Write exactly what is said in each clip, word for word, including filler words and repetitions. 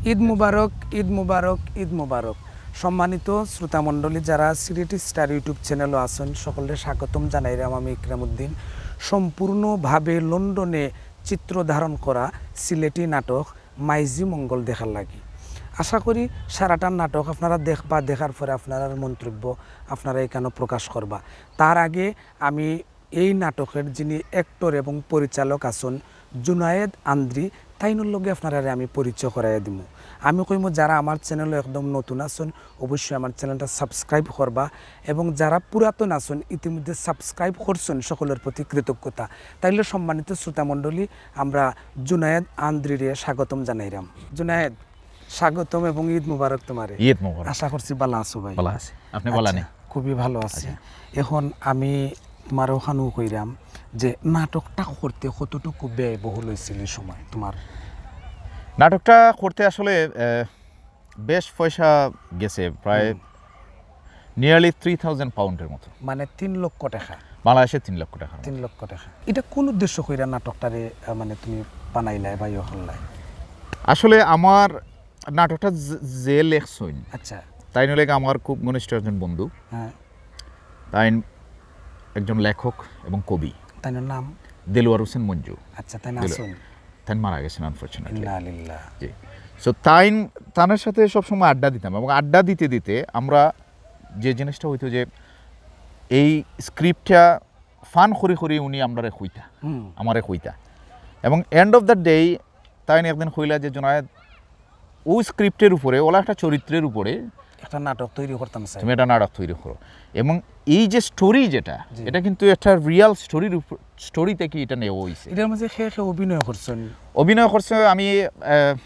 ঈদ মুবারক, ঈদ মুবারক, ঈদ মুবারক। সম্মানিত শ্রোতামণ্ডলী, যারা সিলেটি স্টার YouTube চ্যানেলো আছইন, সকলরে স্বাগতম জানাইরাম আমি ইকরামউদ্দিন। সম্পূর্ণভাবে লন্ডনে চিত্র ধারণ করা সিলেটি নাটক মাইজি মঙ্গল দেখার লাগি। আশা করি সারাটা নাটক আপনারা দেখবা, দেখার পরে আপনারার মন্তব্য আপনারা এখানো প্রকাশ করবা। তার আগে আমি এই নাটকের যিনি অ্যাক্টর এবং পরিচালক আছইন জুনায়েদ আন্দ্রি, তাইনর লগে আপনারারে আমি পরিচয় করাইয়া দিমু। আমি কইমু, যারা আমার চ্যানেলো একদম নতুন আছইন, অবশ্যই আমার চ্যানেলটা সাবস্ক্রাইব করবা, এবং যারা পুরাতন আছইন, ইতিমধ্যে সাবস্ক্রাইব করছইন, সকলের প্রতি কৃতজ্ঞতা। তাইলে সম্মানিত শ্রোতামণ্ডলী, আমরা জুনায়েদ আন্দ্রিরে স্বাগতম জানাইরাম। জুনায়েদ, স্বাগতম এবং ঈদ মুবারক তোমারে। ঈদ মুবারক। আশা করছি ভালা আছো ভাই। ভালা আছি। আপনি ভালা আচ্ছা, নি? খুবই ভালো আছি। আচ্ছা। এখন আমি তোমারে অখানউ কইরাম যে নাটকটা করতে কতটুকু ব্যয়বহুল হইছিল এই সময় তোমার? নাটকটা করতে আসলে, আহ, বেশ পয়সা গেছে, প্রায় হুম। নিয়ারলি থ্রি থাউজেন্ড পাউন্ডের মতো। মানে তিন লক্ষ টাকা? বাংলাদেশে তিন লক্ষ টাকার মতো। তিন লক্ষ টাকা। এটা কোন উদ্দেশ্য কইরা নাটকটারে, আহ, মানে তুমি বানাইলায় বা ইয়ে করলায়? আসলে আমার নাটকটা যে, যে লেখছইন, আচ্ছা। তাইন অইলা গি আমার খুব ঘনিষ্ঠ একজন বন্ধু। হ্যাঁ। তাইন একজন লেখক এবং কবি। তাইনর নাম? দেলোয়ার হোসেন মঞ্জু। আচ্ছা, তাইন দেলোয়ার। আছইন? তাইন মারা গেছইন, আনফরচুনেটলি। ইন্না লিল্লাহ। জি। So, তাইন, তানর সাথে সবসময় আড্ডা দিতাম, এবং আড্ডা দিতে দিতে আমরা যে জিনিসটা হইতো যে এই স্ক্রিপ্টটা ফান করি করি উনি আমরারে কইতা, হুম। আমারে কইতা। এবং এন্ড অফ দ্য ডে তাইন একদিন কইলা যে, "জুনায়েদ, ওই স্ক্রিপ্টের উপরে, ওলা একটা চরিত্রের উপরে একটা নাটক তৈরি করতাম চাই।" "তুমি একটা নাটক তৈরি করো।" এবং এই যে স্টোরি যেটা, জি। এটা কিন্তু একটা রিয়েল স্টোরির উপর, স্টোরি থেকে এটা নেওয়া হইছে। এটার মাঝে কে কে অভিনয় করছইন? অভিনয় করছে আমি, আহ,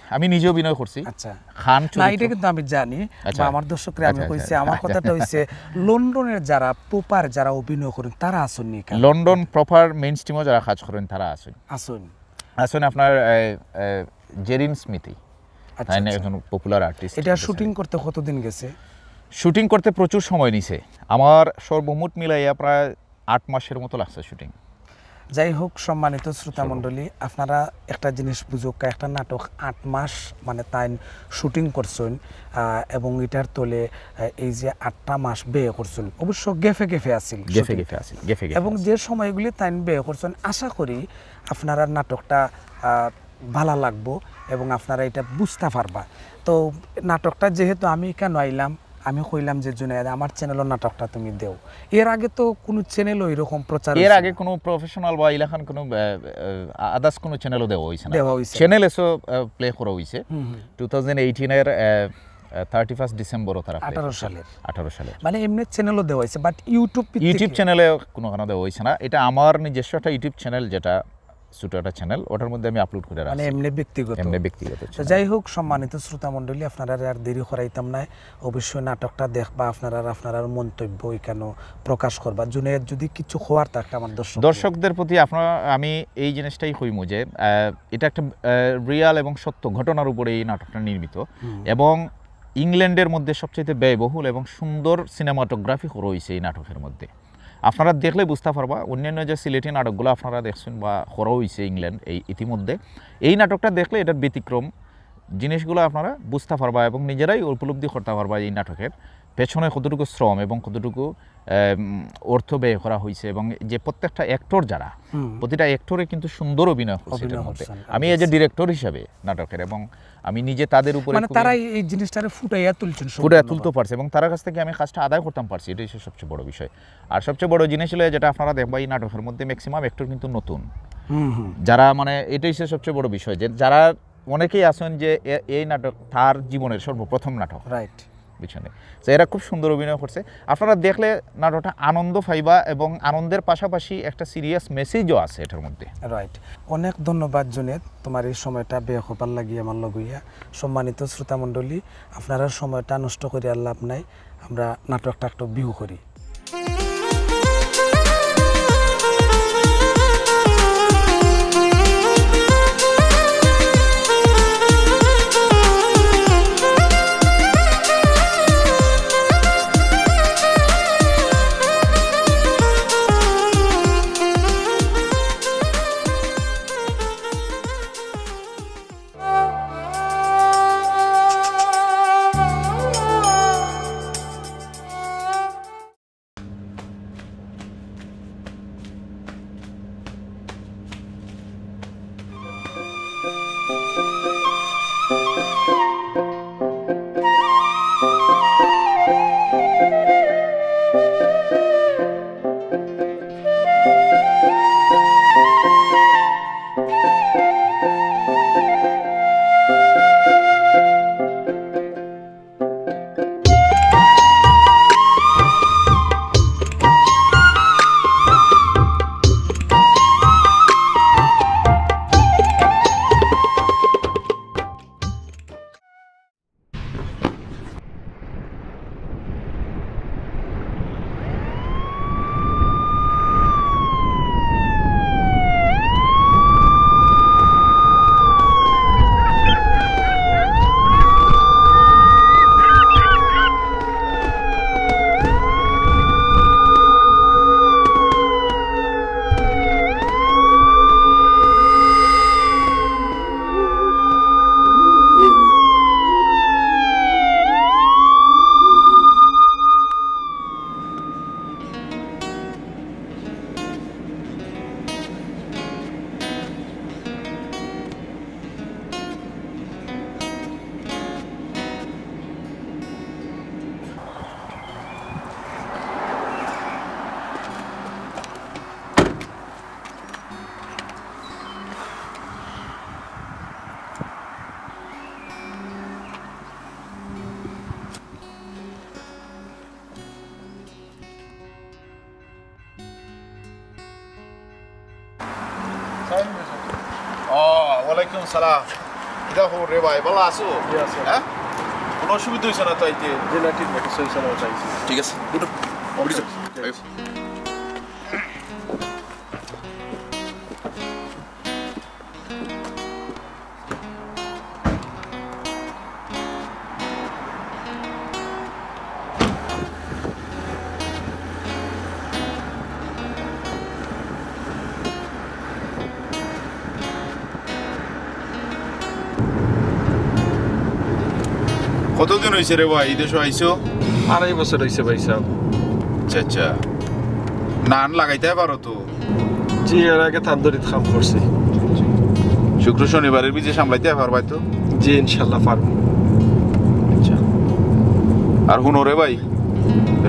আমি নিজে অভিনয় করছি। আচ্ছা। খান না, চরিত্র। এটা কিন্তু আমি জানি, আচ্ছা। বা আমার দর্শকরে আমি আচ্ছা, আচ্ছা, কইছি, আমার আচ্ছা। কথাটা হইছে লন্ডনের যারা প্রপার যারা অভিনয় করেন, তারা আছইন নি এখানো? লন্ডন প্রপার মেইনস্ট্রিমও যারা কাজ করেন, তারা আছইন। আছইন। আছইন আপনার, এ, এ, জেরিন স্মিথি। আচ্ছা, তাইন আচ্ছা। একজন পপুলার আর্টিস্ট। এটা শুটিং করতে কতদিন গেছে? শুটিং করতে প্রচুর সময় নিছে। আমার সর্বমোট মিলাইয়া প্রায় আট মাসের মতো লাগছে শুটিং। যাই হোক, সম্মানিত শ্রোতা মণ্ডলী, আপনারা একটা জিনিস বুঝউক্কা, একটা নাটক আট মাস, মানে, তাইন শুটিং করছইন, আহ, এবং এটার তলে, আহ, এই যে আটটা মাস ব্যয় করছইন, অবশ্য গেফে গেফে আছিল গেফে শুটিং। গেফে আছিল, গেফে গেফে এবং আছিল। যে সময়গুলি তাইন ব্যয় করছইন, আশা করি আপনারা নাটকটা, আহ, ভালা লাগবো এবং আপনারা এটা বুঝতা পারবা। তো নাটকটা যেহেতু আমি এখানো আইলাম, আমি কইলাম যে, "জুনায়েদ, আমার চ্যানেলো নাটকটা তুমি দেও।" এর আগে তো কোনো চ্যানেলো এরকম প্রচার এর হইছে আগে না। কোনো প্রফেশনাল বা ইলাখান কোনো, আহ, আহ, আদার্স কোনো চ্যানেলো দেওয়া হইছে না। দেওয়া হইছে না। চ্যানেল এসো, আহ, প্লে করা হইছে। হুম, হুম। টু থাউজেন্ড এইটিন এর, আহ, আহ, থার্টি ফার্স্ট ডিসেম্বরও তারা প্লে আঠারো করছে। সালের। আঠারো সালের। মানে এমনি চ্যানেলো দেওয়া হইছে, but YouTube ভিত্তিক YouTube চ্যানেলে কোনো কারণে দেওয়া হইছে না। এটা আমার নিজস্ব একটা YouTube চ্যানেল, যেটা ছোট একটা চ্যানেল, ওটার মধ্যে আমি আপলোড করে মানে রাখছি। এমনি ব্যক্তিগত। এমনি ব্যক্তিগত তো চ্যানেল। যাই হোক, সম্মানিত শ্রোতা মণ্ডলী, আপনারা আর দেরি করাইতাম না, অবশ্যই নাটকটা দেখবা, আপনারা আপনারার মন্তব্য এখানো প্রকাশ করবা। জুনায়েদ, যদি কিছু কওয়ার থাকে আমার দর্শক দর্শকদের প্রতি আপনারা, আমি এই জিনিসটাই কইমু যে, আহ, এটা একটা, আহ, রিয়েল এবং সত্য ঘটনার উপরে এই নাটকটা নির্মিত, হুম। এবং ইংল্যান্ডের মধ্যে সবচেয়ে ব্যয়বহুল এবং সুন্দর সিনেমাটোগ্রাফি করা হইছে এই নাটকের মধ্যে। আপনারা দেখলে বুঝতা পারবা, অন্যান্য যে সিলেটি নাটকগুলো আপনারা দেখছেন বা করা হইছে ইংল্যান্ড এই ইতিমধ্যে, এই নাটকটা দেখলে এটার ব্যতিক্রম জিনিসগুলো আপনারা বুঝতা পারবা এবং নিজেরাই উপলব্ধি করতা পারবা এই নাটকের পেছনে কতটুকু শ্রম এবং কতটুকু, আহ, উম, অর্থ ব্যয় করা হইছে এবং যে প্রত্যেকটা অ্যাক্টর যারা, হুম। প্রতিটা অ্যাক্টরে কিন্তু সুন্দর অভিনয় করছে অভিনয় এটার মধ্যে। করছেন, আমি এজ এ obviously। ডিরেক্টর হিসাবে নাটকের এবং আমি নিজে তাদের উপরে মানে খুবই তারা এই জিনিসটারে ফুটাইয়া তুলছেন ফুটাইয়া সম্পূর্ণভাবে। তুলতে পারছে এবং তারার কাছ থেকে আমি কাজটা আদায় করতাম পারছি, এটাই হচ্ছে সবচেয়ে বড় বিষয়। আর সবচেয়ে বড় জিনিস হলো যেটা আপনারা দেখবা এই নাটকের মধ্যে ম্যাক্সিমাম অ্যাক্টর কিন্তু নতুন। হুম, হুম। যারা মানে এটাই হচ্ছে সবচেয়ে বড় বিষয় যে যারা অনেকেই আছেন যে এ-, এই নাটক তার জীবনের সর্বপ্রথম নাটক। রাইট। বুঝছেন? তো এরা খুব সুন্দর অভিনয় করছে। আপনারা দেখলে নাটকটা আনন্দ পাইবা এবং আনন্দের পাশাপাশি একটা সিরিয়াস মেসেজও আছে এটার মধ্যে। রাইট। অনেক ধন্যবাদ জুনেদ, তোমার এই সময়টা ব্যয় করবার লাগি আমার লগ হইয়া। সম্মানিত শ্রোতা মণ্ডলী, আপনারার সময়টা নষ্ট করিয়া লাভ নাই, আমরা নাটকটা একটু ভিউ করি। ওয়ালাইকুম সালাম। কিতা খবর রে ভাই, ভালা আছো? জি, আছি। হ্যাঁ? কোনো অসুবিধা হইছে না তো আইতে? জি না, ঠিক আছে, সহি সালামত আইছি। ঠিক আছে, উঠো। উঠো, স্যার। কতদিন হইছে রে ভাই, এই দেশো আইছো? আড়াই বছর হইছে ভাই সাহেব। আচ্ছা, আচ্ছা। নান লাগাইতে পারো তো? জি, এর আগে তান্দুরিত কাম করছি। শুক্র শনিবারের ভিতরে সামলাইতে পারবায় তো? জি, ইনশাল্লাহ পারবো। আচ্ছা। আর হুনো রে ভাই,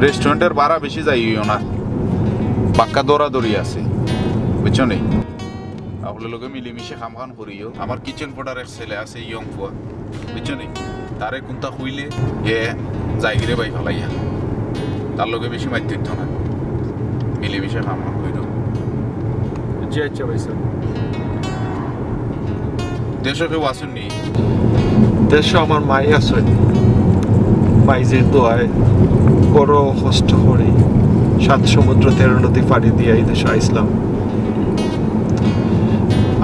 রেস্টুরেন্টের ভাড়া বেশি যাইও না, পাক্কা দরাদরি আছে, বুঝছো নি? আপনার লগে মিলিমিশে কাম কান করিও। আমার কিচেন পড়ার এক ছেলে আছে, ইয়ং পুয়া, বুঝছো নি? তারে কুন্তা কইলে এ যাইগি রে ভাই ফালাইয়া। তার লগে বেশি মাইর ধরতো না, মিলিমিশে কাম কান করিও। জি আচ্ছা ভাই সাহেব। দেশো কেউ আছইন নি? দেশো আমার মাই আছইন। মাইজির দোয়ায় বড় কষ্ট করি সাত সমুদ্র তেরো নদী পাড়ি দিয়া এই দেশো আইছলাম।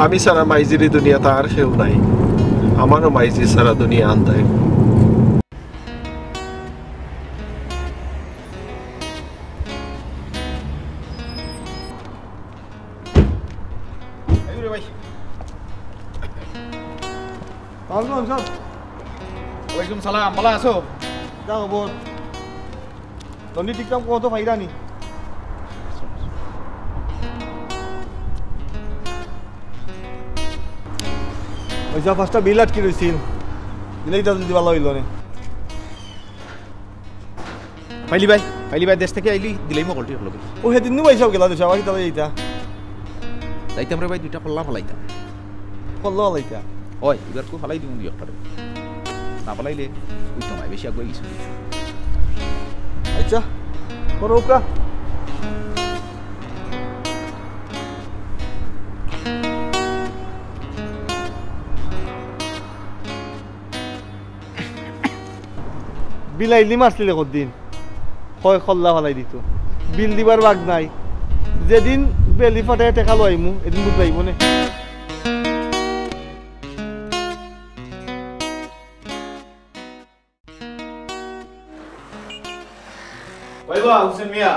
আমি ছাড়া মাইজির ই দুনিয়াত আর কেউ নাই। আমারও মাইজি ছাড়া দুনিয়া আন্ধাইর। এই রে ভাই। আসসালামু আলাইকুম, স্যার। ওয়ালাইকুম সালাম, ভালা আছো? কিতা খবর? লন্ডি ঠিকঠাক মতো পাইরা নি? ওই যে পাঁচটা বিল আটকি রইছিল, দিলে ইটা যদি ভালা হইল নে। পাইলি ভাই, পাইলি ভাই, দেশ থাকি আইলি, দিলাই মকলটি হলো। ও, সেদিন নু ভাই সাহেব গেলা দেশো, আবার কিতা যাইতা? যাইতাম রে ভাই, দুইটা কল্লা ফালাইতাম। কল্লা ফালাইতা? ওই, এবার কই ফালাই দিমু দুই একটারে। না ফালাইলে, ওই তো নাই, বেশি আগুয়াই গেছে। আচ্ছা, করো উকা। বিলাইলি মারছিলে কদিন, কয় কল্লা ফালাই দিত, বিল দিবার বাগ নাই। যেদিন বেলি ফাটাই টেকা লইমু, এদিন বুঝলাইব নে। ওই বা, হুসেন মিয়া।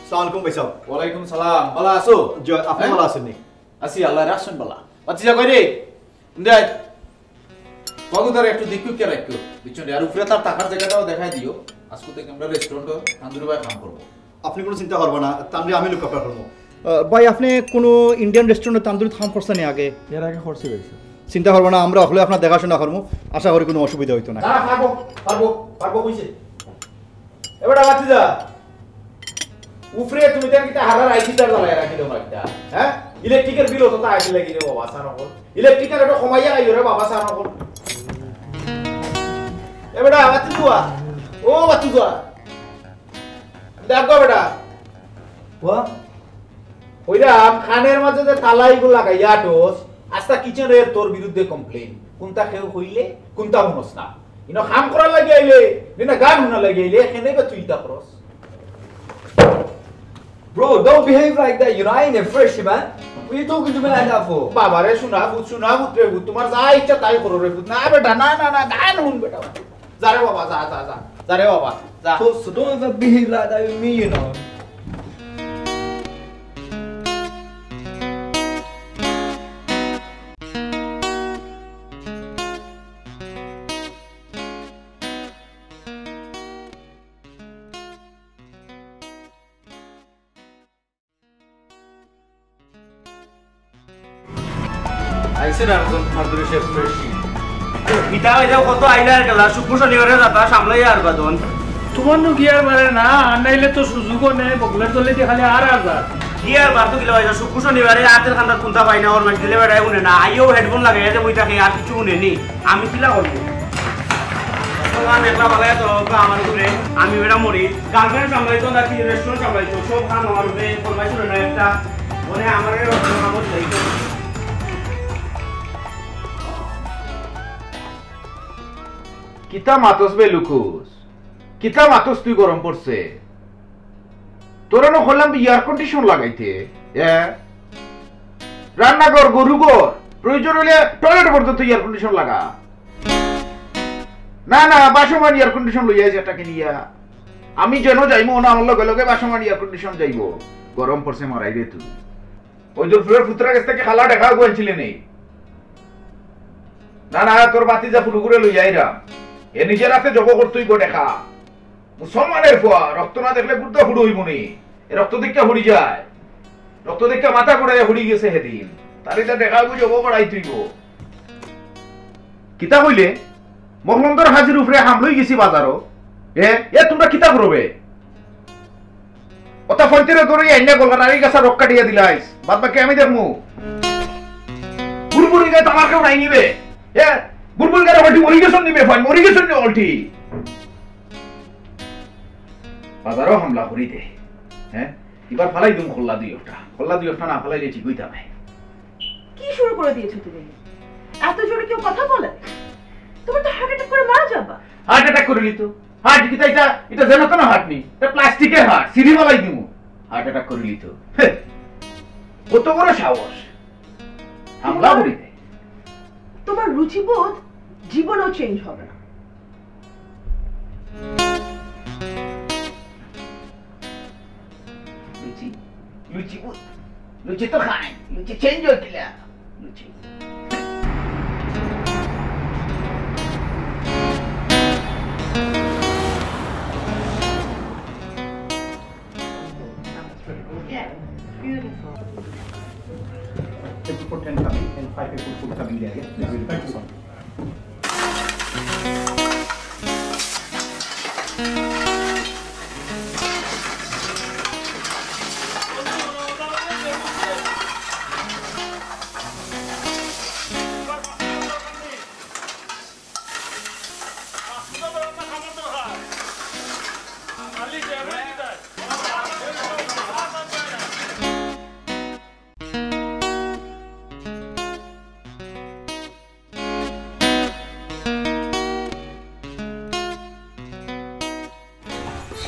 আসসালামু আলাইকুম ভাই সাহেব। ওয়ালাইকুম সালাম। ভালা আছো? জি, আপনি হ্যাঁ? ভালা আছেন নি? আছি, আল্লাহ রাখছেন ভালা। বাচ্চা কই রে? দে। বাবু তার একটু দেখু কে রাখো। বুঝছো নি? আর উপরে তার থাকার জায়গাটাও দেখাই দিও। আজকে থেকে আমরা রেস্টুরেন্টও তান্দুরি ভাই কাম করবো। আপনি কোনো চিন্তা করবেন না, তান্দুরি আমি লুক আফটার করবো। আহ, ভাই, আপনি কোনো ইন্ডিয়ান রেস্টুরেন্টে তান্দুরি কাম করছেন নি আগে? এর আগে করছি ভাই সাহেব। চিন্তা করবেন না, আমরা হকলে আপনার দেখাশোনা করবো, আশা করি কোনো অসুবিধা হইতো না। না, পারবো, পারবো, পারবো, কইছে। এবার আবার তুই যা। উপরে তুমি তার কিতা হারার আইসি তার জ্বালায় রাখি দেবো একটা, হ্যাঁ? ইলেকট্রিকের বিল অতটা আইসি লাগি রে বাবা, সার হকল। ইলেকট্রিকের একটু কমাইয়া খাইও রে বাবা, সার হকল। এ বেটা, বাতি জুয়া। ও বাতি জুয়া। দেখো বেটা। ওয়া? ওইরাম খানের মাঝে যে তালা ইগুলা লাগাইয়া আটস, আস্তা কিচেন রে তোর বিরুদ্ধে কমপ্লেন। কোনটা কেউ কইলে, কোনটা মনস না। ইনো কাম করার লাগি আইলে, নি না গান হুনার লাগি আইলে, এখানে বা তুই তা করস। Bro, don't behave like that. You know, I ain't a freshie, man. What you talking to me like that for? বাবা রে, শোনা ভূত, শোনা ভূত রে ভূত, তোমার যা ইচ্ছা তাই করো রে ভূত। না বেটা, না, না, না, গান হুন বেটা। যা রে বাবা, যা, যা, যা। যা রে বাবা, যা। So, so don't ever behave like that with me, you know. আইছে না একজন ফাদুরি শেফ ফ্রেশি। ইতা হইলে কত আইলা আর গেলা, শুক্র শনিবারে যাতা সামলাই আর বাদন। তোমার নু গিয়ার বারে না, আনাইলে তো সুযোগও নেই, বগলের তলে দিয়ে খালি আর আর যার। গিয়ার বার তো গিলা হইলা, শুক্র শনিবারে আতের খান্দার কুন্তা পাই না, ওর মাঝে দিলে বেড়ায় উনে না, আইও হেডফোন লাগাইয়া যে বই থাকে আর কিছু উনে নি। আমি কিলা করবো? তোমার মেঘলা বালায় তো ওকে আমার উপরে, আমি বেটা মরি। গার্লফ্রেন্ড সামলাইতো না কি রেস্টুরেন্ট সামলাইতো, সব খান আমার উপরে, ফরমাইশ করে না একটা, মানে আমার কামড় যাইতো। কিতা মাতস বে লুকুস? কিতা মাতস তুই? গরম পড়ছে। তোরে না কইলাম এয়ার কন্ডিশন লাগাইতে, এ? রান্নাঘর, গরু ঘর, প্রয়োজন অইলে টয়লেট পর্যন্ত এয়ার কন্ডিশন লাগা। না, না, বাসমান এয়ার কন্ডিশন লইয়া আইস একটা কিনিয়া। আমি যেন যাইমু, না, আমার লগে লগে বাসমান এয়ার কন্ডিশন যাইবো। গরম পড়ছে, মারাই রে তুই। ওই দুরফুলের ফুতরার গেছ থাকি খালা টেকা আনছিলে নি? না, না, তোর ভাতিজা ফুলুগুরে লইয়া আইরাম। এ নিজের আতে জবো করতই গো টেকা। মুসলমানের ফুয়া, রক্ত না দেখলে গুর্দা ফুড়ু অইবো নি। এ রক্ত দেখিয়া ফুড়ি যায়। রক্ত দেখিয়া মাথা ঘুরাইয়া ফুড়ি গেছে হেদিন। তাইলে তার টেকা অইবো জবো করাইতই গো। কিতা কইলে? মহলন্দর হাজির উপরে হামলা অই গেছি বাজারো। এ, এ তুমরা কিতা করবে? অতা ফন্তিরে ধরি আইনা গলার আড়ি গাছা রক কাটিয়া দিলাইস। বাদ বাকি আমি দেখমু। বুলবুল গায়ে তো আমার কেউ নাই নিবে। এ, বুলবুল গায়ে হয়তো মরি গেছন নিবে, ফাইন, মরি গেছন নি অলটি। বাজারো হামলা করি দে। হ্যাঁ? এবার ফালাই দিম খোল্লা দুই একটা। খোল্লা দুই একটা না ফালাইলে ঠিক অইতা নায়। কি শুরু করে দিয়েছো তুমি? এত জোরে কেউ কথা বলে? তোমার তো হার্ট অ্যাটাক করে মারা যাবা। হার্ট অ্যাটাক করিলিতো। হার্ট কিতা ইটা, ইটা যেন তেন হার্ট নি। ইটা প্লাস্টিকের হার্ট। সিঁড়ি ফালাই দিমু। হার্ট অ্যাটাক করিলিতো। হে, কত বড় সাহস। হামলা করি দে। তোমার রুচিবোধ জীবনেও চেঞ্জ হবে না। লুচি, লুচি, লুচি তো খাই, লুচি চেঞ্জ অয় কিলা? লুচি। Yeah, beautiful. People for ten coming and five people for coming there. Yeah, thank you.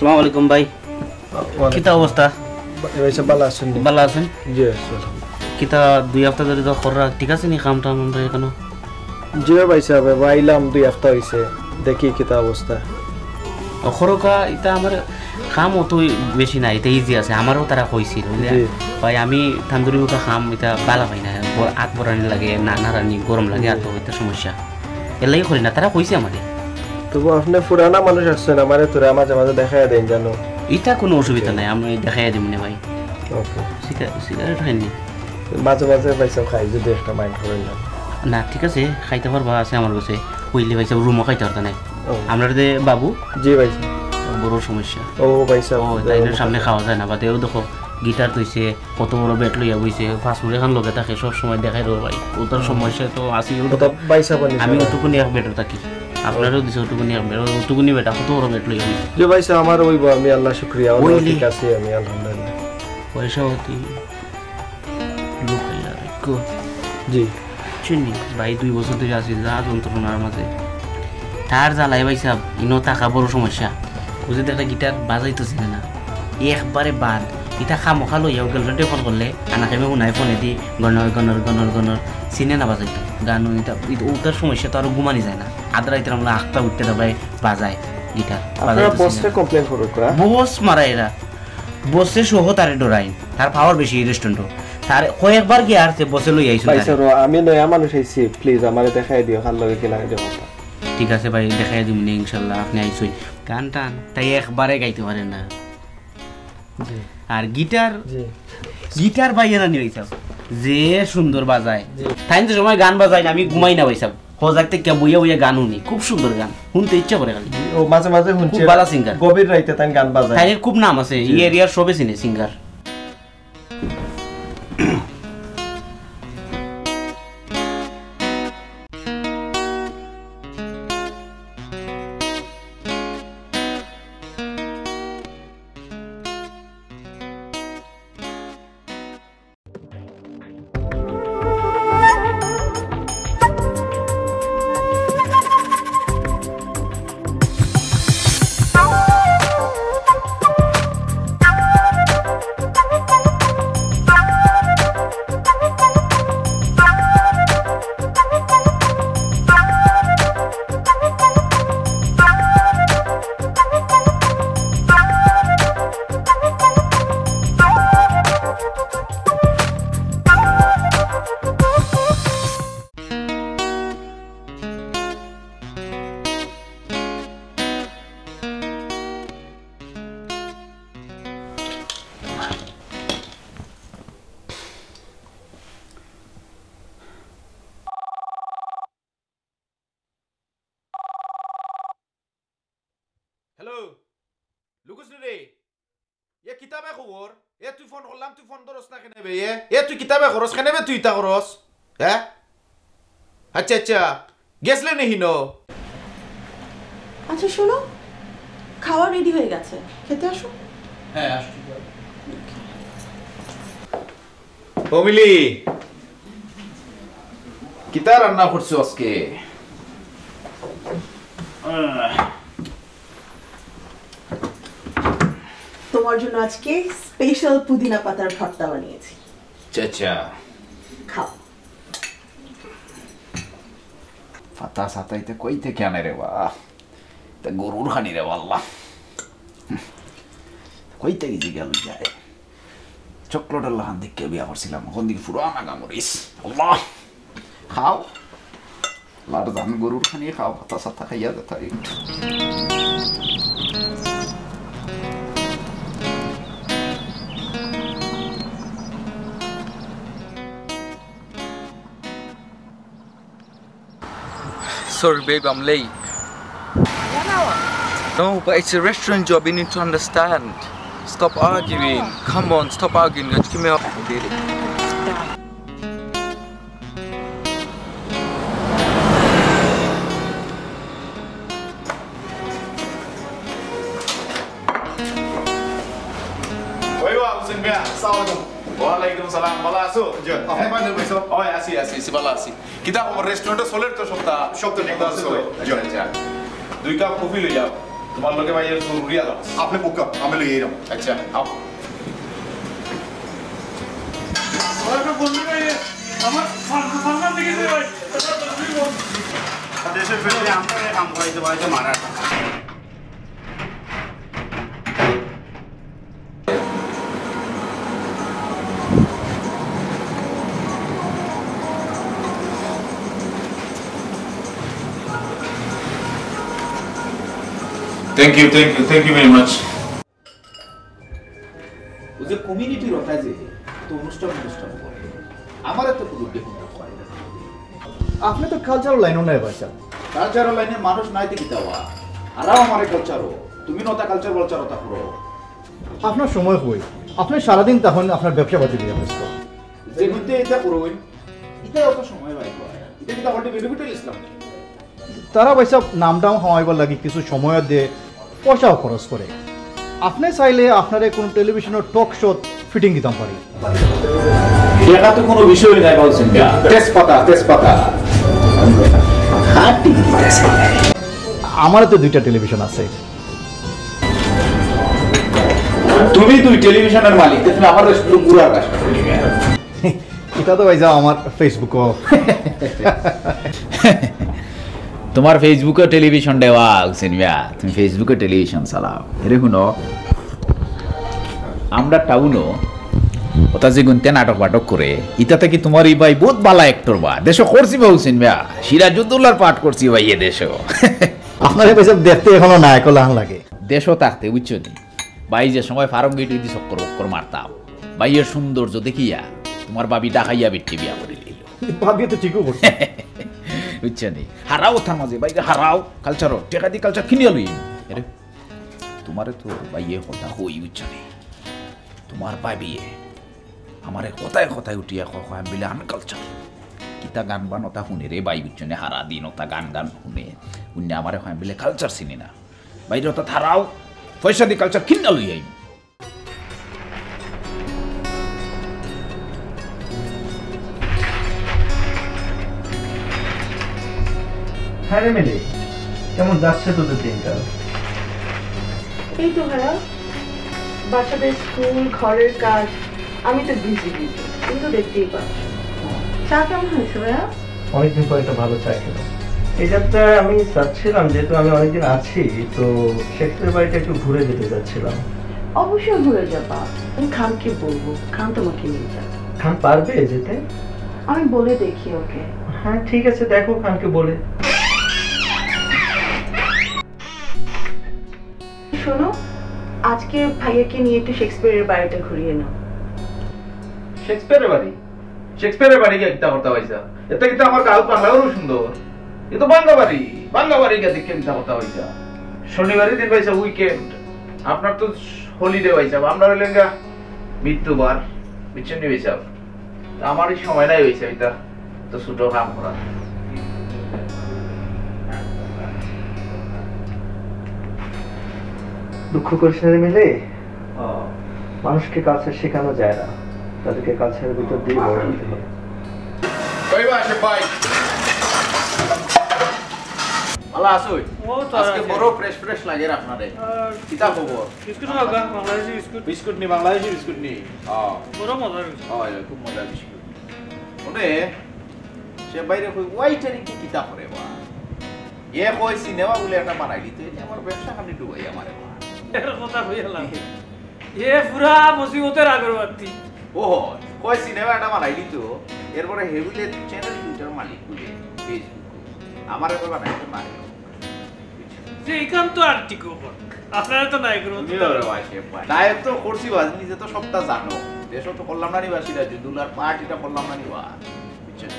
আসসালামু আলাইকুম ভাই। ওয়ালাইকুম। কিতা অবস্থা? ভাই সাহেব ভালা আছইন নি? ভালা আছইন? জি, আছি। কিতা দুই হাপ্তা ধরি তো খররা ঠিক আছে নি, কাম টাম আমরা এখানো? জি ভাই সাহেব, এবার আইলাম দুই হাপ্তা অইছে, দেখি কিতা অবস্থা। অখরকা ইতা আমার কাম অত বেশি না, ইতা ইজি আছে, আমারও তারা কইছিল, বুঝলে? জি। ভাই আমি তান্দুরি মুখা কাম ইতা ভালা পাই না, ব-, আত বরানি লাগে, না নাড়ানি, গরম লাগে, জি। আর তো ইতা সমস্যা। এর লাগি করি না, তারা কইছে আমারে। তবু আপনে পুরানা মানুষ আছইন, আমারে তোরা মাঝে মাঝে দেখাইয়া দেইন জানো। ইটা কুনু অসুবিধা নাই, আমি দেখাইয়া দিমু নে ভাই। ওকে। সিগা-, সিগারেট খাইন নি? মাঝে মাঝে ভাই সাহেব খাই, যদি একটা মাইন্ড করেন না। না, ঠিক আছে, খাইতা পারবা, আছে আমার গেছে। কইলে ভাই সাহেব রুমো খাইতা পারতা নায়। ও। আমরার যে বাবু, জি ভাই সাহেব। বড় সমস্যা। ও ভাই সাহেব, ও, তাইন সামনে খাওয়া যায় না, বাদে ও দেখো, গিটার থইছে, কত বড় বেড লইয়া বইছে, পাঁচ মিনিট খান লগে থাকে, সব সময় দেখাই রো ভাই। ওটার হুম। সমস্যা তো আছে, ও ওটা তো ভাই সাহেব আনিছে আমি না। ওটুকুনি এক বেডো থাকি। আপনারও দিছে ওটুকুনি এক বেড, ওটুকুনি বেটা কত বড় বেড লইয়া বইছে। জি ভাই সাহেব, আমার অইবো, আমি আল্লাহ শুক্রিয়া, আল্লাহ ওইলি। ঠিক আছে, আমি আলহামদুলিল্লাহ। পয়সা অতি লুকাইয়া রাখো। জি। চিনি, ভাই দুই বছর ধরি আছি যা যন্ত্রণার মাঝে। তার জ্বালায় ভাই সাহেব, ইনো থাকা বড় সমস্যা। বুঝে দেখলে গিটার বাজাইতো চিনে না। একবারে বাদ। ইতা খামোখা লইয়াও গার্লফ্রেন্ডে ফোন করলে, আনা খাইমে হুনায় ফোনে দি গনর গনর গনর গনর চিনে না বাজাইতো। গান ইতা, ইতা, ওটার সমস্যা তো আরো ঘুমানি যায় না। আধা রাইতে আমরা আটটা উঠতে দা ভাই বাজায় গিটার। আপনারা বাজাইতো চিনে বসরে না। কমপ্লেন করুক, হ্যাঁ? বস মারা এরা। বসে সহ তারে ডরাই। তার পাওয়ার বেশি রেস্টুরেন্টও। তার কয়েকবার গিয়া আর সে বসে লই আইছো ভাই তারে। স্যার, আমি নয়া মানুষ আইছি, প্লিজ আমারে দেখাই দিও, কার লগে কি লাগে দেবো। ঠিক আছে ভাই, দেখাই দিমু নে ইনশাল্লাহ, আপনি আইছই। গান টান, তাই একবারে গাইতে পারে না। জি। আর গিটার, জি। গিটার ভাই এরা নিয়ে আইছাও। যে সুন্দর বাজায়। জি। তাই তো সময় গান বাজায় না, আমি ঘুমাই না ভাই সাহেব। হজাক থেকে বইয়া বইয়া গান শুনি, খুব সুন্দর গান। শুনতে ইচ্ছা করে খালি। জি, ও মাঝে মাঝে শুনছি। খুব ভালা সিঙ্গার। গভীর রাইতে তাই গান বাজায়। তাই খুব নাম আছে, জি। এই এরিয়ার সবে চিনে সিঙ্গার। রে, এ কিতা বে খবর? এ তুই ফোন করলাম, তুই ফোন ধরস না কেনে বে? এ, এ তুই কিতা বে করস? কেনে বে তুই ইতা করস? হ্যাঁ? আচ্ছা, আচ্ছা, গেছলে নি হিনো? আচ্ছা শোনো, খাওয়া রেডি হয়ে গেছে, খেতে আসো। হ্যাঁ, আসছি। ও মিলি, কিতা রান্না করছো আজকে? আহ। তোমার জন্য আজকে স্পেশাল পুদিনা পাতার ভর্তা বানিয়েছি। আচ্ছা, আচ্ছা। খাও। পাতা সাতাইতে কই থেকে আনে রে বা? তা গরুর খানি রে বা আল্লাহ। কই থেকে যে গেল যায়? চকলেটের লাখান দেখে বিয়া করছিলাম, এখন দেখি পুরা নাগা মরিস। আল্লাহ, খাও। আল্লাহর জান গরুর খানি খাও, পাতা সাতা খাইয়া যেতে হয়। Sorry, babe, I'm late. One hour. No, but it's a restaurant job. You need to understand. Stop arguing. Come on, stop arguing. Just give me a. ওই বা, হোসেন মিয়া, আসসালামু আলাইকুম। ওয়ালাইকুম সালাম, ভালা আছো? জি, আপনি ভালা আছেন? ওই, আছি, আছি, আছি, ভালা আছি। কিতা খবর, রেস্টুরেন্টে চলের তো সবতা? সবতা ঠিক আছে তো? জি। আচ্ছা, আচ্ছা। দুই কাপ কফি লই যাও, তোমার লগে ভাই জরুরি আলাপ। আপনি বুকা, আমি লই যাইরাম। আচ্ছা, আও। আমার বন্ধু ভাই, আমার সামনে, সামনে দিকে দে ভাই। দেশের ভিতরে আমরা কাম করাইতে পারাইতে মারা। Thank you, thank you, thank you very much. ওই যে কমিউনিটির ওটা যে তো অনুষ্ঠান অনুষ্ঠান করে, আমার তো কোনো দেখুন হয় না। আপনি তো কালচারাল লাইনও নাই ভাইসাব। কালচারাল লাইনের মানুষ নাই দেখি দেওয়া। আরাও আমার কালচারও, তুমি নতা কালচার বালচার ওটা করো। আপনার সময় কই? আপনি সারাদিন তখন আপনার ব্যবসা পাতি নিয়ে ব্যস্ত। যে মধ্যে এটা করো, এটা অত সময় বাইর হয়। এটা কিন্তু আমার বেনিফিট ইসলাম। তারা ভাইসাব নাম টাম কামাইবার লাগি কিছু সময় দে, পয়সাও খরচ করে। আপনি চাইলে আপনারে কোনো টেলিভিশনের টক শোত ফিটিং দিতাম পারি। এটা তো কোনো বিষয় নাই, বলছেন না। তেজপাতা, তেজপাতা। খাঁটি তেজপাতা। আমারও তো দুইটা টেলিভিশন আছে। তুমি দুই টেলিভিশনের মালিক, তুমি আমার রেস্টুরেন্ট পুরা রাষ্ট্র। এটা তো ভাইসাব আমার ফেসবুকও। তোমার ফেসবুকে টেলিভিশন দেওয়া, হোসেন মিয়া, তুমি ফেসবুকে টেলিভিশন চালাও। এরে হুনো, আমরা টাউনো ওটা যে গুনতে নাটক বাটক করে, ইটা থাকি তোমার এই ভাই বহুত ভালা অ্যাক্টর বা। দেশো করছি বা হোসেন মিয়া, সিরাজউদ্দৌলার পাঠ করছি ভাই এ দেশো। আপনারে ভাইসাব দেখতে এখনো নায়ক লাখান লাগে। দেশো থাকতে, বুঝছো নি? ভাই যে সময় ফার্ম গেট অইদি চক্কর বক্কর মারতাম, ভাইয়ের সৌন্দর্য দেখিয়া তোমার ভাবি ডাকাইয়া বেটকে বিয়া করি লইল। ভাবিয়ে তো ঠিকও করছে। বুঝছো নি? হারাও তার মাঝে, ভাইরে হারাও, কালচারও, টেকা দি কালচার কিনিয়া লই। আরে, তোমারে তো ভাইয়ে কথা কই, বুঝছো নি? তোমার ভাবিয়ে আমারে কথায় কথায় উঠিয়া কয়, কয়, আমি বলে আনকালচার। কিতা গান বান ওটা শুনে রে ভাই, বুঝছো নি? হারা দিন ওটা গান গান শুনে। উনি আমারে কয়, আমি বলে কালচার চিনি না। ভাইরে ওটা হারাও, পয়সা দি কালচার কিনা লই আইম। হ্যাঁ রে মিলি, কেমন যাচ্ছে তোদের দিনকাল? এই তো ভাইয়া, বাচ্চাদের স্কুল, ঘরের কাজ, আমি তো বিজি বিজি, তুমি তো দেখতেই পাচ্ছ। চা কেমন হয়েছে ভাইয়া? অনেকদিন পর একটা ভালো চা খেলাম। এই যাত্রা আমি চাচ্ছিলাম, যেহেতু আমি অনেকদিন আছি, তো শেক্সপিয়ার বাড়িটা একটু ঘুরে যেতে চাচ্ছিলাম। অবশ্যই ঘুরে যাবা, আমি খানকে বলবো, খান তোমাকে নিয়ে যাবে। খান পারবে যেতে? আমি বলে দেখি ওকে। হ্যাঁ, ঠিক আছে, দেখো খানকে বলে। শোনো, আজকে ভাইয়াকে নিয়ে একটু শেক্সপিয়ারের বাড়িটা ঘুরিয়ে নাও। শেক্সপিয়ারের বাড়ি? শেক্সপিয়ারের বাড়ি গিয়া কিতা করতা ভাইসাব? এতে কিন্তু আমার গাল পান্ডারও সুন্দর। এ তো বাঙ্গা বাড়ি, বাঙ্গা বাড়ি গিয়া দেখে কিতা করতা ভাইসাব? শনিবারের দিন ভাইসাব উইকেন্ড, আপনার তো হলিডে ভাই সাহেব, আমরা হইলেন গা মৃত্যুবার, বুঝছেন নি ভাই সাহেব? তো আমারই সময় নাই ভাই সাহেব, এটা তো ছোট কাম করার। দুঃখ করিস না রে মিলে। মানুষকে কালচার শেখানো যায় না, তাদেরকে কালচারের ভিতর দিয়ে বড় হতে হয়। কই বা আসে ভাই? ভালা আছো? ও তো আজকে আছে। বড় ফ্রেশ ফ্রেশ লাগের আপনারে। আর কিতা খবর? বিস্কুট খাও গা, বাংলাদেশি বিস্কুট। বিস্কুট নি, বাংলাদেশি বিস্কুট নি? ও। বড় মজার বিস্কুট। ও, এ, খুব মজার বিস্কুট। ওনে, সে বাইরে কই ওয়াইটারি কি কিতা করে বা? এ কই সিনেমা বলে একটা বানাইলি তো, এটা আমার ব্যবসা খালি ডুবাই আমারে বা। এর কথা কইলাম। এ পুরা মুসিবতের আগরবাতি। ও, কয় সিনেমা একটা বানাইলি তো, এরপরে হেবিলে চ্যানেল দুইটার মালিক বলে Facebook। আমার একবার বানাইতে পারে। যে এখান তো আর ঠিক খবর। আপনারা তো নাই কোনো। নায়ক তো করছি বাজ, নিজে তো সবটা জানো। দেশও তো করলাম না নিবা সিরাজুদ্দৌলার পার্ট, এটা করলাম না নিবা। বুঝছেন?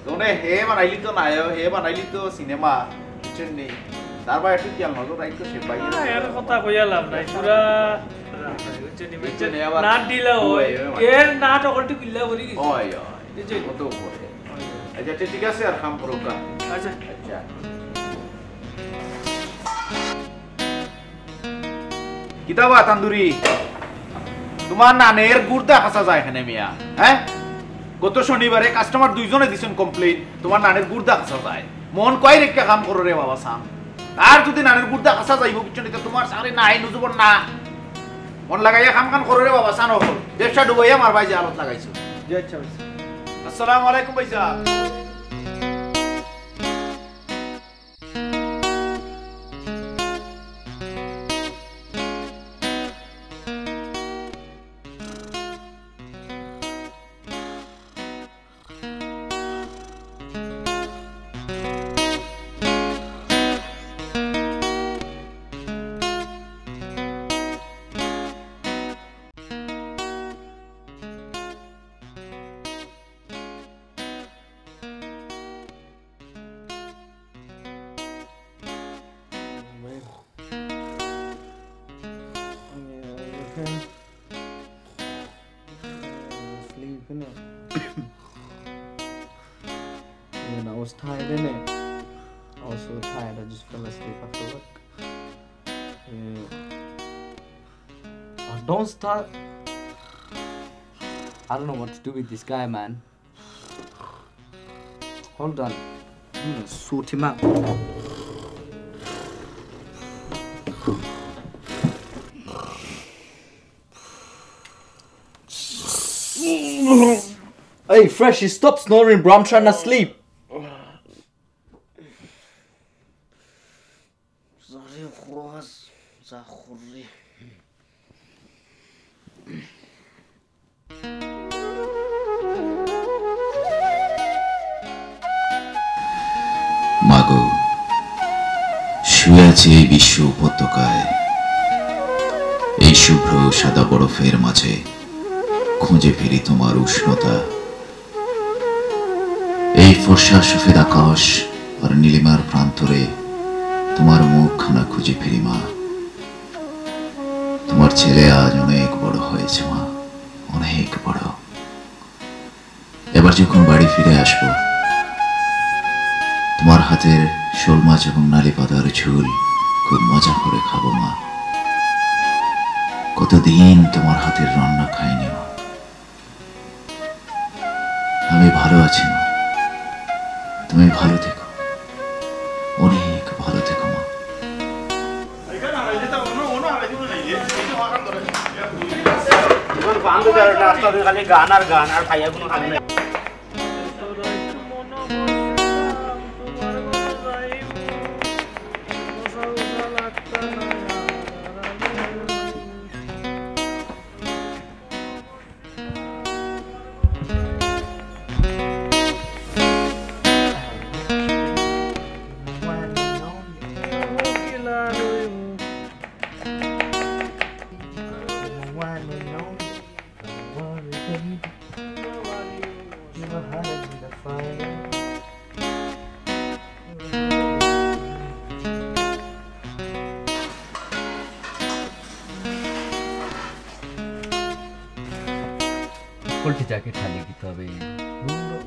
তো মানে হে বানাইলি তো নায়ক, হে বানাইলি তো সিনেমা, বুঝছেন নি? তার বাইরে একটু খেয়াল নজর রাখতো সে বাইরে। না, এর কথা কইয়া লাভ নাই। পুরা বুঝছেন নি, বুঝছেন নি, আবার নাট দিলা ওই, ওই, ওই। এর নাট অকলটি বিল্লা ভরি গেছে। ওই, ওই। বুঝছেন? কত উপরে। আচ্ছা, আচ্ছা, ঠিক আছে, আর কাম করো কা। আচ্ছা। আচ্ছা। কিতাবা তান্দুরি, তোমার নানের গুর্দা খাসা যায় এখানে মিয়া, হ্যাঁ? গত শনিবারে কাস্টমার দুইজনে দিছেন কমপ্লেইন, তোমার নানের গুর্দা খাসা যায়। মন কয় রেখে কাম করো রে বাবা সান। আর যদি নানের গুর্দা খাসা যাইব কিছু নিতে তোমার সারে নাই নুজুবন না। মন লাগাইয়া কাম কান করো রে বাবা সান, হল ব্যবসা ডুবাইয়া মার ভাই যে আলত লাগাইছো। জি আচ্ছা ভাই। আসসালামু আলাইকুম ভাই সাহেব। Sleep, innit? And I was tired, innit? I was so tired, I just fell asleep after work. Yeah. Oh, don't start. I don't know what to do with this guy, man. Hold on. I'm gonna sort him out. Hey, Fresh, you stop snoring, bro. I'm trying to sleep. মাগো, শুয়ে আছি এই বিশ্ব উপত্যকায়, এই শুভ্র সাদা বরফের মাঝে খুঁজে ফিরি তোমার উষ্ণতা। এই ফর্সা সফেদ আকাশ আর নীলিমার প্রান্তরে তোমার মুখখানা খুঁজে ফিরি মা। তোমার ছেলে আজ অনেক বড় হয়েছে মা, অনেক বড়। এবার যখন বাড়ি ফিরে আসব, তোমার হাতের শোল মাছ এবং নালি পাতার ঝোল খুব মজা করে খাবো মা। কতদিন তোমার হাতের রান্না খাইনি মা। আমি ভালো আছি মা, তুমি ভালো থেকো, অনেক ভালো থেকো মা। নাস্তা খালি গান আর গান, আর খাইয়া কোনো কাম নাই। বলছি, জ্যাকেট খালি কিতা অইবো?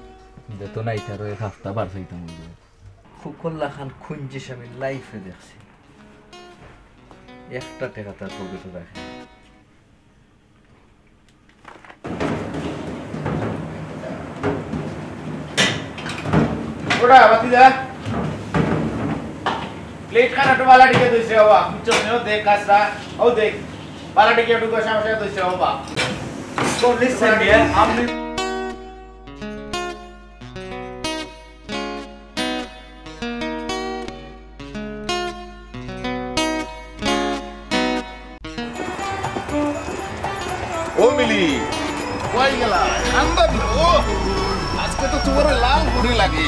যত না ইতারও এক হাপ্তা বার চাইতাম অইবো। ফুকর লাখান খুঞ্জিস আমি লাইফে দেখছি, একটা টেকা তার পকেটো রাখে না। ওটা বাতি দা। প্লেট খান একটু বালা দিকে ধইছে বাবা। বুঝছো না? ও দেখ কাজটা। ও দেখ। বালা দিকে একটু কষা মশা ধইছে বাবা। So listen here, আমি ও মিলি, কই গেলা? ঠান্ডা দিন। ও, আজকে তো তোমার লাল ঘুড়ি লাগে।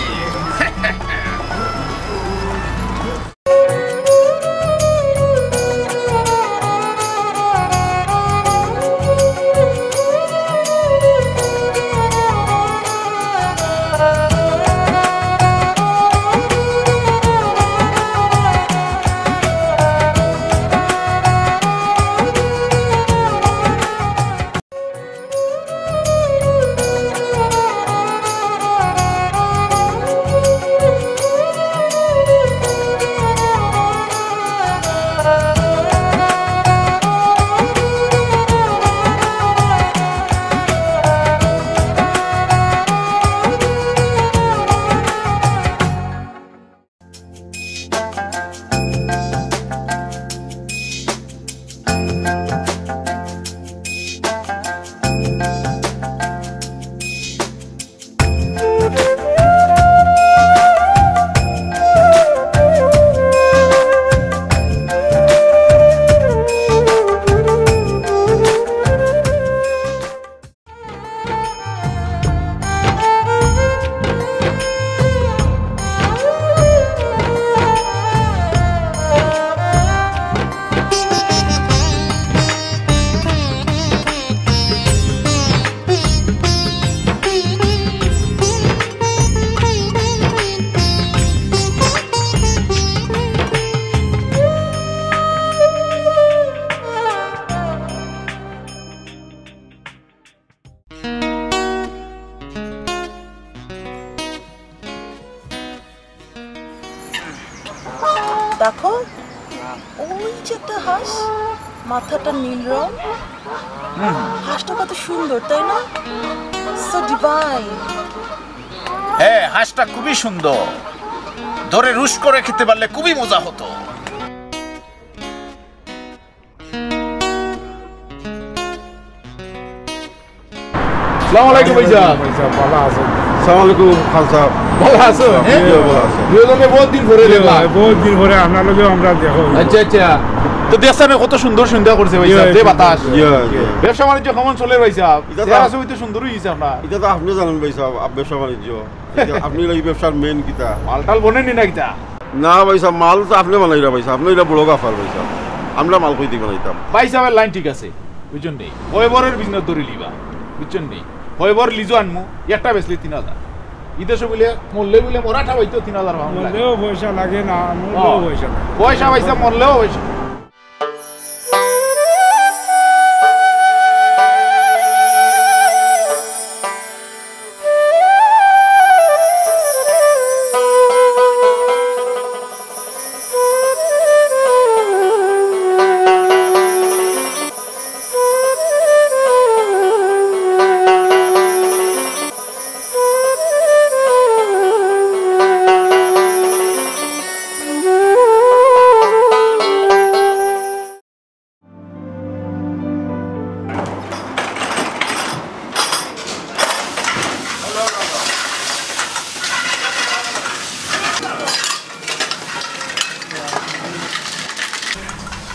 দেখো, ওই যে একটা হাঁস, মাথাটা নীল রং। হাঁসটা কত সুন্দর, তাই না? So divine. হ্যাঁ, হাঁসটা খুবই সুন্দর। ধরে রুশ করে খেতে পারলে খুবই মজা হতো। আসসালামু আলাইকুম ভাইসাব। ভাইসাব, ভালা আছইন? আসসালামু আলাইকুম খান সাব। ভালা আছো? জি, ভালা আছি। দুইজনরে বহুত দিন পরে দেখলাম। বহুত দিন পরে আপনার লগেও আমরা দেখা অইলো। আচ্ছা, আচ্ছা। তো দেখছইন কত সুন্দর সন্ধ্যা করছে ভাইসাব, জি, যে বাতাস। জি, জি। ব্যবসা বাণিজ্য কেমন চলের ভাইসাব? ইটা তো চেহারা ছবি তো সুন্দর অইছে আপনার। ইটা তো আপনে জানইন ভাইসাব, আপ-, ব্যবসা বাণিজ্য। ইটা আপনে এই ব্যবসার main কিতা? মালটাল বনেনি না কিতা? না ভাইসাব, মাল তো আপনে বানাইরা ভাইসাব, আপনে ইটা বড় গাফার ভাইসাব। আমরা মাল কই থাকি বানাইতাম? ভাইসাবর লাইন ঠিক আছে, বুঝছইন নি? কয়বরের business ধরিলিবা, বুঝছইন নি? কয়বর লিজো আনমু, একটা বেচলে তিন হাজার। ইদেশো বুলে মরলে বুলে মরা ঠাওয়াইতো তিন হাজার পাউন্ড লাগে। মরলেও পয়সা লাগে না, মরলেও ও। পয়সা লাগে। পয়সা ভাইসাব, মরলেও পয়সা।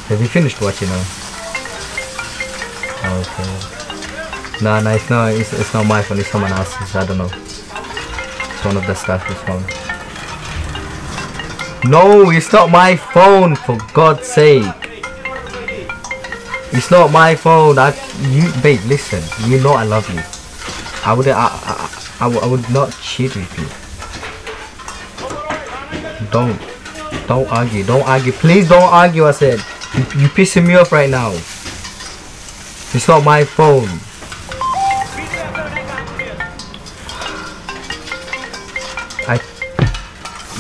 Have you finished watching now? Okay. No, no, it's not. It's, it's not my phone. It's someone else's. I don't know. It's one of the staff's phone. No, it's not my phone. For God's sake, it's not my phone. I, you, babe, listen. You know I love you. I would, I, I, I, I would not cheat with you. Don't, don't argue. Don't argue. Please don't argue. I said. You, you pissing me off right now. It's not my phone.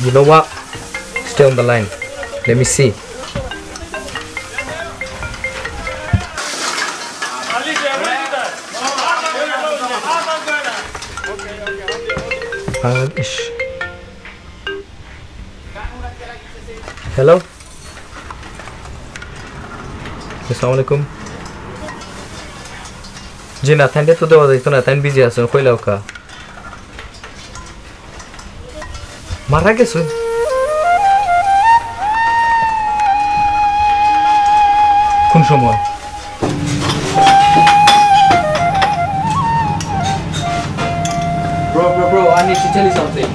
You know what? Stay on the line. Let me see. Bangladesh. Hello? আসসালামু আলাইকুম। জি না, তাইন তো দেওয়া যাইতো না, তাইন বিজি আছইন, কইলাউক্কা। মারা গেছইন? কোন সময়? Bro, bro, bro, I need to tell you something.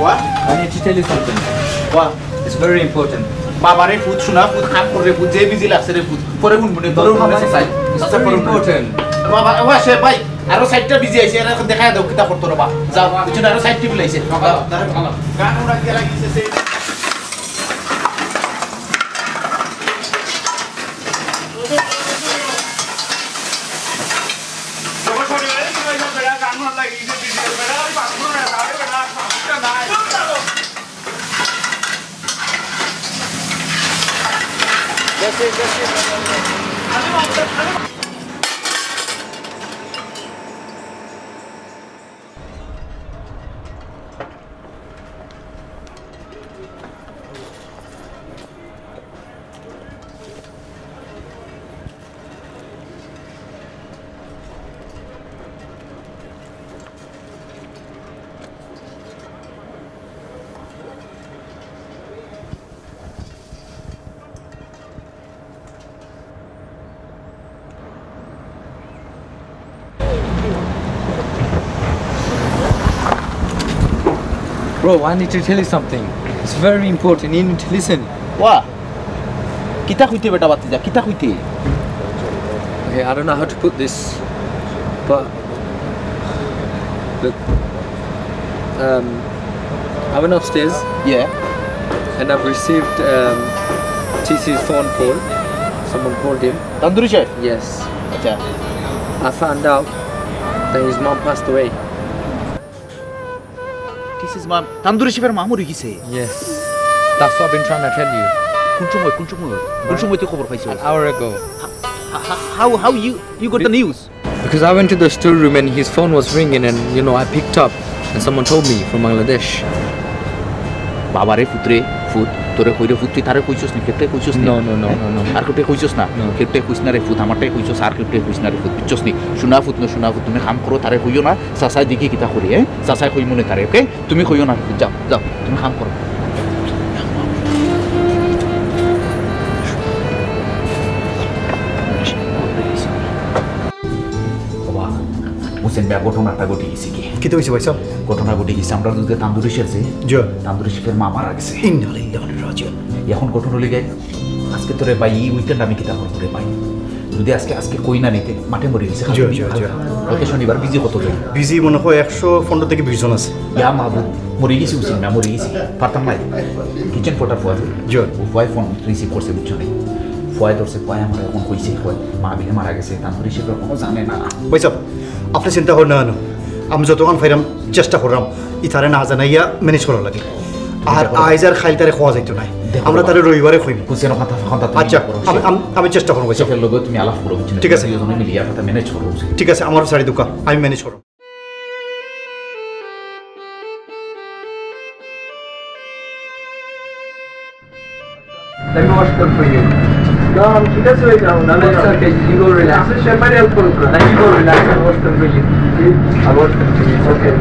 What? I need to tell you something. What? It's very important. বাবারে, ফুত, শোনা ফুত, কাম করে ফুত, যে বিজি লাগছে রে ফুত। পরে হুনমুনে, তোর হুনমুনে চাই। It's very important. বাবা, ও আসে ভাই, আরো সাইডটা বিজি আইছে, এরা এখন দেখাই দাও, কিতা করতো রে বা। যাও, বুঝছো না, আরো সাইড টিভি লাইছে। যাও, যাও, যাও। গান ওরা গেলা গেছে, সেই Bro, I need to tell you something. It's very important. You need to listen. ওয়া, কিতা কইতে বেটা বাতি যা, কিতা কইতে? Okay, I don't know how to put this, but look, um, I went upstairs, yeah, and I've received, um, T C's phone call. Someone called him. Tandoori chef? Yes. আচ্ছা। I found out that his mom passed away. This is mom. Tandoori শেফের মা মরি গেছে? Yes. That's what I've been trying to tell you. কোন সময়, কোন সময়? কোন সময় তুই খবর পাইছস? An hour ago. How, how, how you, you got the news? Because I went to the storeroom and his phone was ringing and, you know, I picked up and someone told me from Bangladesh. বাবারে ফুতরে, ফুত, তোরে কইরে ফুত, তুই তারে কইছস নি, কেউরে কইছস নি? No, no, no, no, no. আর কেউরে কইছস না? No. কেউরে কইস না রে ফুত, আমারটাই কইছস, আর কেউরে কইস না রে ফুত, বুঝছস নি? শোনা ফুত না, শোনা ফুত, তুমি কাম করো, তারে কইও না, চাচায় দেখি কিতা করি, হ্যাঁ? চাচায় কইমুনে তারে, ওকে? তুমি কইও না, যাও, যাও, তুমি কাম করো। বাবা, হোসেন ভাই, ঘটনা একটা ঘটি গেছে কি? কিতা হইছে ভাই সাহেব? ঘটনা ঘটি গেছে, আমরা যদি তান্দুরি শেফ যে, জি। তান্দুরি শেফের মা মারা গেছে। ইন্না লিল্লাহি ওয়া ইন্না ইলাইহি রাজিউন। এখন ঘটনা হইল গিয়া, আজকে তোরে ভাই, এই weekend আমি কিতা করবো রে ভাই? যদি আজকে, আজকে কই না নিতে, মাঠে মরি গেছে। জি, জি, জি। কালকে শনিবার, বিজি কত জন? বিজি মনে হয় একশো পনেরো থেকে বিশ জন আছে। ইয়া মাহবুব, মরি গেছে, বুঝছেন না, মরি গেছে। পারতাম নাই। কিচেন পটার ফুয়া যে। জি। ও ফুয়ায় ফোন রিসিভ করছে, বুঝছো নি? ফুয়ায় ধরছে, ফুয়ায় আমার এখন কইছে, কয়, মা বিলে মারা গেছে, তান্দুরি শেফ কোনো জানে না। ভাই সাহেব, আপনি চিন্তা করেন না কেন? আমি যতক্ষণ পাইরাম চেষ্টা করলাম, ইতারে না জানাইয়া ম্যানেজ করার লাগি। আর আইজ আর খাইল তারে কওয়া যাইতো নায়। দেখো আমরা বাবা। তারে রবিবারে কইমু। বুঝছেন, কথা, কথা তুমি আচ্ছা, করো। আমি, আমি, আমি চেষ্টা করবো, আচ্ছা। শেফের লগে তুমি আলাপ করো, বুঝছো? ঠিক আছে। দুইজনে মিলিয়া কথা ম্যানেজ করো, বুঝছো? ঠিক আছে, আমার সারি দুকা, আমি ম্যানেজ করবো। Let me wash them for you. না, আমি ঠিক আছে, ভাই, যাও, না, না, it's okay, you go relax. আপনি শেফারে হেল্প করুন না। Let me go relax and wash them for you. I'll wash them for you, it's okay.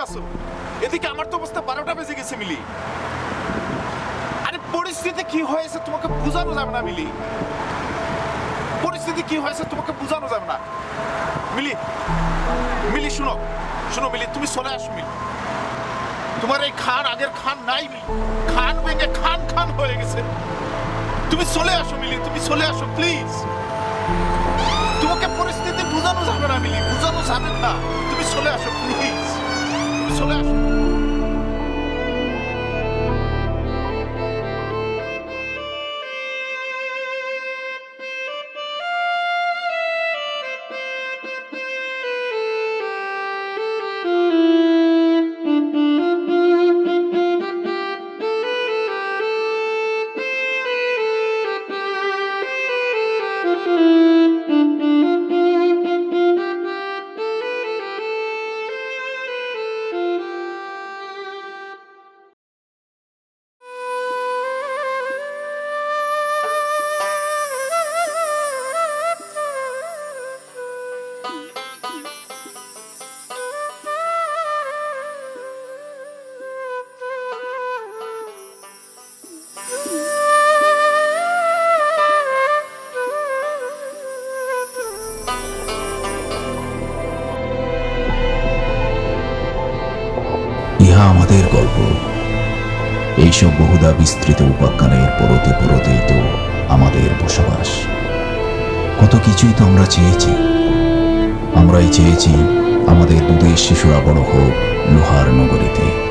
আছো? এদিকে আমার তো অবস্থা বারোটা বেজে গেছে, মিলি। আরে, পরিস্থিতি কি হয়েছে তোমাকে বোঝানো যাবে না, মিলি। পরিস্থিতি কি হয়েছে তোমাকে বোঝানো যাবে না, মিলি। মিলি, শুনো, শুনো, মিলি, তুমি চলে আসো, মিলি। তোমার এই খান আগের খান নাই, মিলি। খান ভেঙে খান খান হয়ে গেছে। তুমি চলে আসো, মিলি, তুমি চলে আসো, প্লিজ। তোমাকে পরিস্থিতি বোঝানো যাবে না, মিলি, বোঝানো যাবে না। তুমি চলে আসো, প্লিজ। তুমি চলে আসো। ইহা আমাদের গল্প। এইসব বহুধা বিস্তৃত উপাখ্যানের পরতে পরতেই তো আমাদের বসবাস। কত কিছুই তো আমরা চেয়েছি। আমরাই চেয়েছি আমাদের দুধের শিশুরা বড় হোক লোহার নগরীতে।